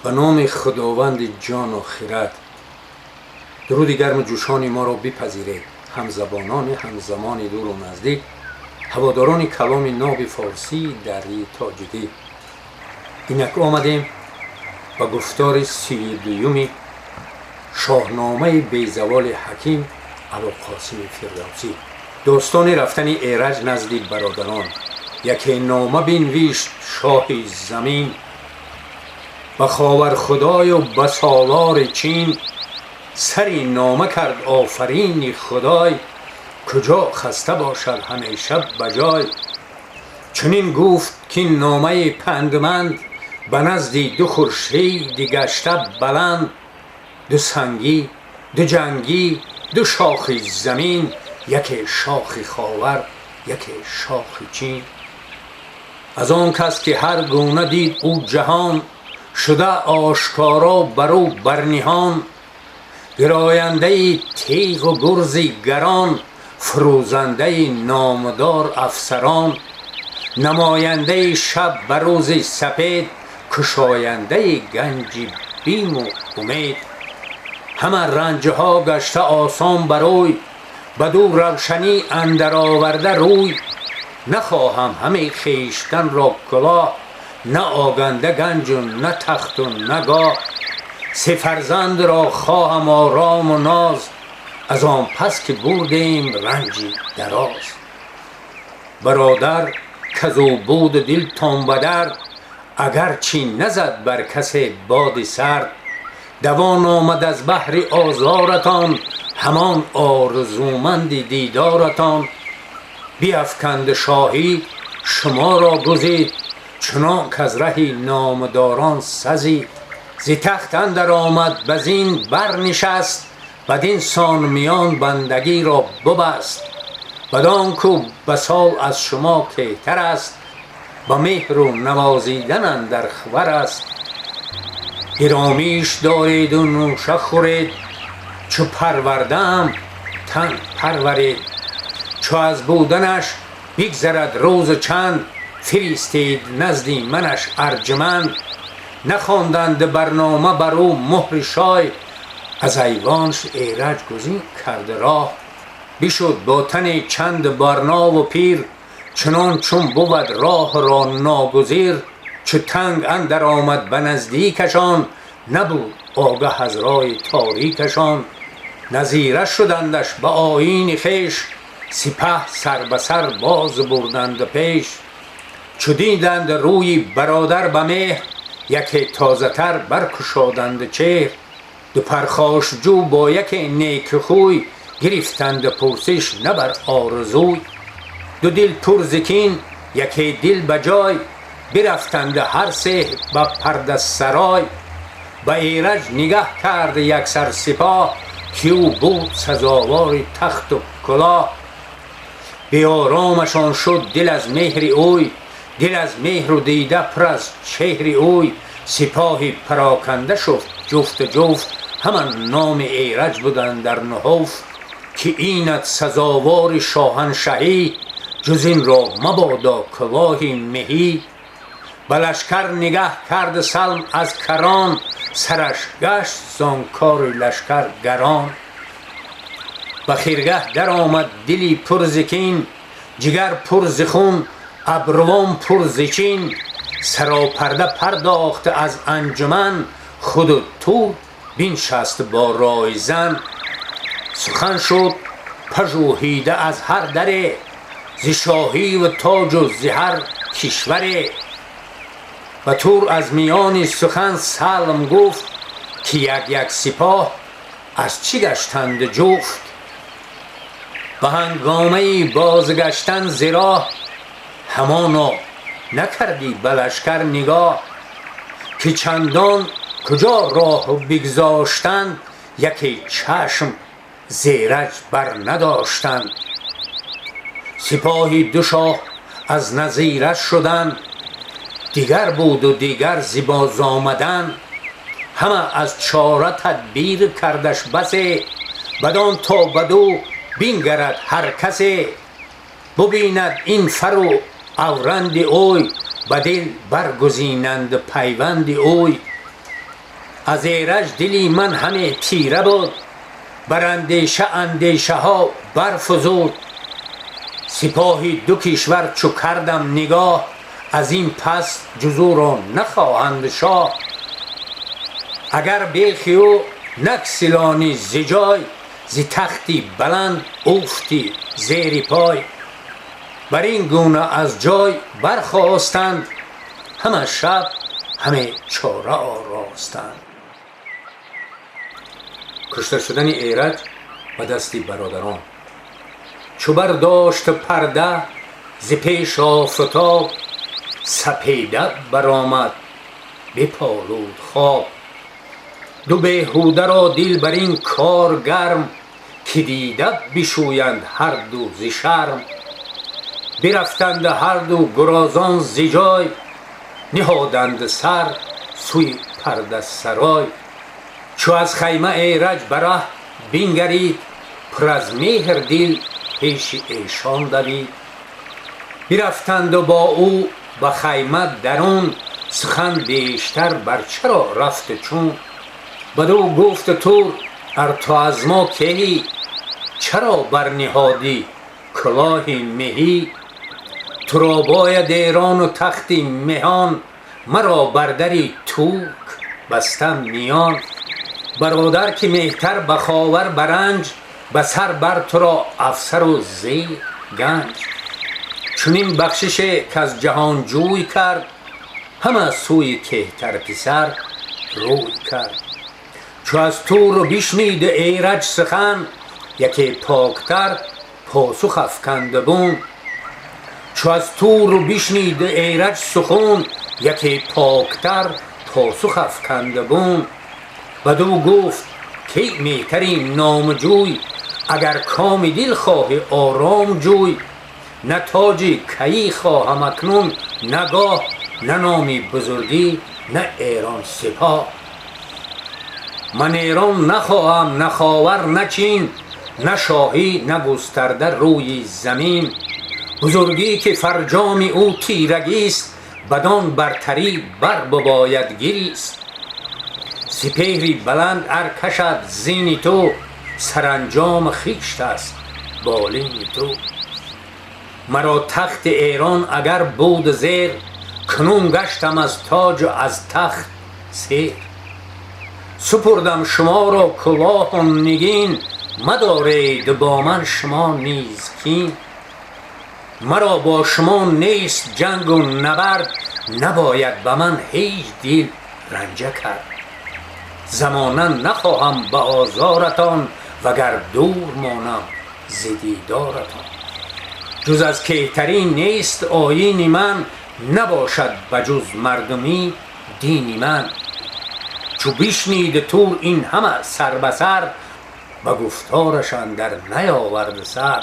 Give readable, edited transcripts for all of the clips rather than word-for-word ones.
Ба номи Худованди ҷону хирад, дуруди гарму ҷӯшони моро бипазиред, ҳамзабонони ҳамзамони дуру наздик, ҳаводорони каломи ноби форсии дарии тоҷикӣ. Инак омадем ба гуфтори 32-юми Шоҳномаи безаволи ҳаким Абулқосими Фирдавсӣ. Достони рафтани Эраҷ назди бародарон. Яке нома бинвишт шоҳи замин ба Ховархудою ба солори Чин. Сари нома кард офарини Худой, куҷо хаста бошад ҳамеша ба ҷой. Чунин гуфт, кин номаи пандманд ба назди ду хуршеди гашта баланд. Ду сангӣ, ду ҷангӣ, ду шохи замин, яке шохи Ховар, яке шохи Чин. Аз он кас ки ҳар гуна дид ӯ ҷаҳон, шуда ошкоро бар ӯ барниҳон. Гирояндаи теғу гурзи гарон, фурӯзандаи номдор афсарон, намояндаи шаб ба рӯзи сапед, кушояндаи ганҷи биму умед. Ҳама ранҷҳо гашта осон барӯй, баду равшанӣ андар оварда рӯй. Нахоҳам ҳаме хештанро кулоҳ, на оганда ганҷу на тахту на гоҳ. Се фарзандро хоҳам орому ноз, аз он пас ки бурдем ранҷи дароз. Бародар, казу буду дилтон ба дард, агарчи назад бар касе боди сард, давон омад аз баҳри озоратон ҳамон орзуманди дидоратон. Биафканд шоҳӣ шуморо гузид, чунон каз раҳи номдорон сазид. Зи тахт андар омад, ба зин барнишаст, бадин сон миён бандагиро бубаст. Бадон ку ба сол аз шумо кеҳтар аст, ба меҳру навозидан андар хвар аст. Гиромиш дореду нӯша хӯред, чу парвардаам тан парваред. Чу аз буданаш бигзарад рӯзу чанд, фиристед назди манаш арҷуманд. Нахонданд барнома бар ӯ муҳри шой, аз айвонш Эраҷ гузин кард роҳ. Бишуд бо тане чанд барнову пир, чунон чун бувад роҳро ногузир. Чу танг андар омад ба наздикашон, набуд огаҳ аз роҳи торикашон. Назира шудандаш ба оини хеш, сипаҳ сар ба сар боз бурданд пеш. Чу диданд рӯи бародар ба меҳр, яке тозатар баркушоданд чеҳр. Ду пархошҷӯ бо яке некхӯй гирифтанд пурсиш на бар орзуй. Ду дил пур зи кин, яке дил ба ҷой, бирафтанд ҳар се ба пардасарой. Ба Эраҷ нигаҳ кард яксар сипоҳ, ки ӯ буд сазовори тахту кулоҳ. Беоромашон шуд дил аз меҳри ӯй, дил аз меҳру дида пур аз чеҳри ӯй. Сипоҳи пароканда шуд ҷуфту ҷуфт, ҳама номи Эраҷ буданд дар нуҳуфт. Ки инат сазовори шоҳаншаҳӣ, ҷуз инро мабодо кулоҳи меҳӣ. Ба лашкар нигаҳ кард Салм аз карон, сараш гашт зон кори лашкар гарон. Ба хиргаҳ даромад дили пур зи кин, ҷигар пур зи хун, абрувон пур зи чин. Саропарда пардохт аз анҷуман, худу Тур биншаст бо ройзан. Сухан шуд пажӯҳида аз ҳар даре, зи шоҳиву тоҷу зи ҳар кишваре. Ба Тур аз миёни сухан Салм гуфт, ки як як сипоҳ аз чӣ гаштанд ҷуфт. Ба ҳангомаи бозгаштан зи роҳ, ҳамоно накардӣ ба лашкар нигоҳ. Ки чандон куҷо роҳ бигзоштанд, яке чашм зераҷ бар надоштанд. Сипоҳи ду шоҳ аз назира шуданд, дигар буду дигар зи бозомадан. Ҳама аз чора тадбир кардаш басе, бадон то баду бингарад ҳар касе. Бубинад ин фару авранди ӯй, ба дил баргузинанд пайванди ӯй. Аз Эраҷ дили ман ҳаме тира буд, бар андеша андешаҳо барфузуд. Сипоҳи ду кишвар чу кардам нигоҳ, аз ин пас ҷуз ӯро нахоҳанд шоҳ. Агар бехи ӯ нагсилонӣ зи ҷой, зи тахти баланд уфтӣ зери пой. Бар ин гуна аз ҷой бархостанд, ҳама шаб ҳаме чора оростанд. Кушта шудани Эраҷ ба дасти бародарон. Чу бардошт парда зи пеш офтоб, сапеда баромад, биполуд хоб. Ду беҳударо дил бар ин кор гарм, ки дида бишӯянд ҳарду зи шарм. Бирафтанд ҳарду гурозон зи ҷой, ниҳоданд сар сӯи пардасарой. Чу аз хайма Эраҷ ба раҳ бингарид, пур аз меҳр дил пеши эшон давид. Бирафтанду бо ӯ ба хайма дарун, сухан бештар бар чаро рафту чун. Бадӯ гуфт Тур: ар ту аз мо кеҳӣ? Чаро барниҳодӣ кулоҳи меҳӣ? Туро бояд Эрону тахти меҳон, маро бар дари турк баста миён. Бародар, ки меҳтар ба ховар баранҷ, ба сар бар туро афсару зер ганҷ. Чунин бахшише каз ҷаҳонҷӯй кард, ҳама сӯи кеҳтар писар рӯй кард. Чу аз Тур бишнид Эраҷ сухан, яке поктар посух афканду бун. Чу аз Тур бишнид Эраҷ сухун, яке поктар посух афканду бун. Бадӯ гуфт: ки меҳтари номҷӯй, агар коми дил хоҳӣ, ором ҷӯй. На тоҷи каӣ хоҳам акнун нагоҳ, на номи бузургӣ, на Эрон сипоҳ. Ман Эрон нахоҳам, на Ховар, на Чин, на шоҳӣ, на густарда рӯи замин. Бузургӣ, ки фарҷоми ӯ тирагист, бадон бартарӣ бар бибояд гирист. Сипеҳри баланд ар кашад зини ту, саранҷом хишт аст болини ту. Маро тахти Эрон агар буд зер, кунун гаштам аз тоҷу аз тахт сер. Супурдам шуморо кулоҳу нигин, мадоред бо ман шумо низ кин. Маро бо шумо нест ҷангу набард, набояд ба ман ҳеҷ дил ранҷа кард. Замона нахоҳам ба озоратон, вагар дур монам зи дидоратон. Ҷуз аз кеҳтарӣ нест оини ман, набошад ба ҷуз мардумӣ дини ман. Чу бишнид Тур ин ҳама сар ба сар, ба гуфтораш андар наёвард сар.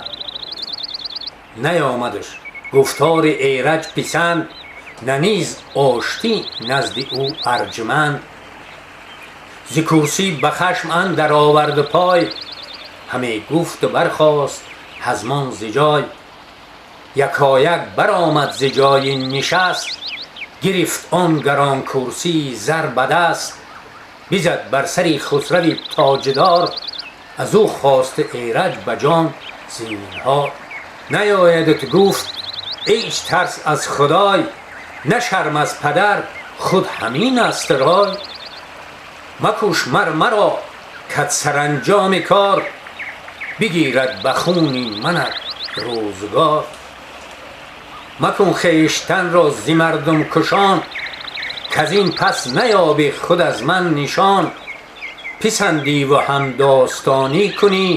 Наёмадаш гуфтори Эраҷ писанд, на низ оштӣ назди ӯ арҷуманд. Зи курсӣ ба хашм андар овард пой, ҳаме гуфту бархост ҳазмон зи ҷой. Якояк баромад зи ҷои нишаст, гирифт он гарон курсии зар ба даст, бизад бар сари Хусрави тоҷдор. Аз ӯ хост Эраҷ ба ҷон зинҳор. Наёядат, гуфт, ҳеҷ тарс аз Худой, на шарм аз падар, худ ҳамин аст рой. Макуш мар маро, кат саранҷоми кор бигирад ба хуни манат рӯзгор. Макун хештанро зи мардум кушон, каз ин пас наёбӣ худ аз ман нишон. Писандиву ҳамдостонӣ кунӣ,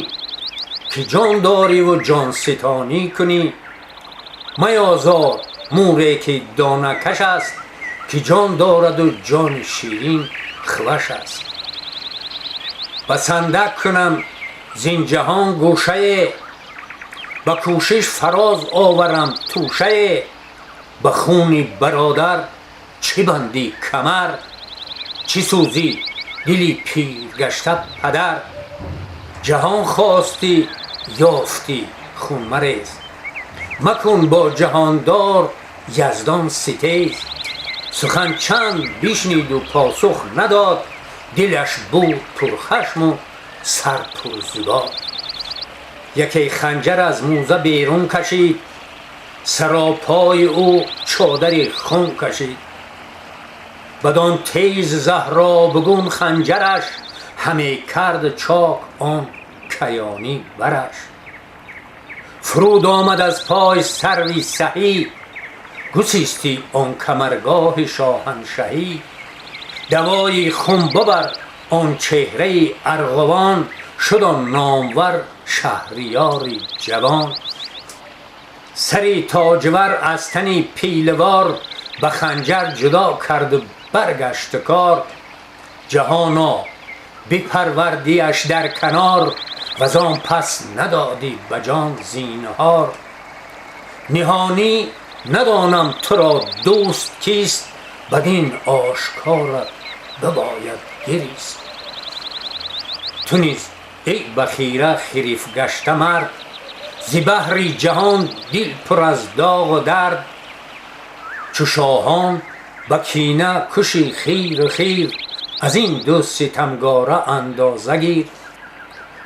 ки ҷон дориву ҷонситонӣ кунӣ. Меозор муре, ки донакаш аст, ки ҷон дораду ҷони ширин хваш аст. Басанда кунам зин ҷаҳон гӯшае, ба кӯшиш фароз оварам тӯшае. Ба хуни бародар чӣ банди камар, чӣ сӯзӣ дили пиргашта падар? Ҷаҳон хостӣ, ёфтӣ, хун марез, макун бо ҷаҳондор Яздон ситез. Сухан чанд бишниду посух надод. Дилаш буд пурхашму сар пурзигор. Яке ханҷар аз мӯза берун кашид, саропои ӯ чодари хун кашид. Бадон тез заҳробгун ханҷараш ҳаме кард чок он каёнӣ бараш. Фуруд омад аз пой сарви саҳӣ, гусисти он камаргоҳи шоҳаншаҳӣ. Давои хун бубар он чеҳраи арғувон, шуд он номвар шаҳриёри ҷавон. Сари тоҷвар аз тани пилвор ба ханҷар ҷудо карду баргашт кор. Ҷаҳоно, бипарвардиаш дар канор, вазон пас надодӣ ба ҷон зинҳор. Ниҳонӣ надонам туро дӯст кист, бадин ошкорат бибояд гирист. Ту низ, эй бахира хирифгашта мард, зи баҳри ҷаҳон дил пур аз доғу дард, чу шоҳон ба кина куши хиру хир, аз ин ду ситамгора андоза гир.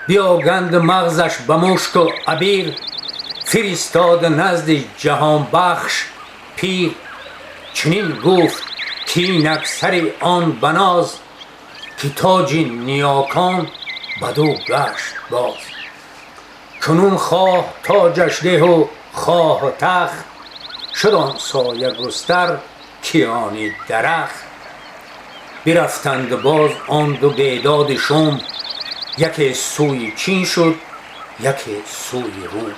Биёганд мағзаш ба мушку абир, фиристод назди ҷаҳонбахш пир. Чунин гуфт кинак сари он баноз, ки тоҷи ниёкон бадӯ гашт боз. Кунун хоҳ тоҷаш деҳу хоҳ тахт, шуд он соягустар киёни дарахт. Бирафтанд боз он ду бедоди шум, яке сӯи Чин шуд, яке сӯи Рум.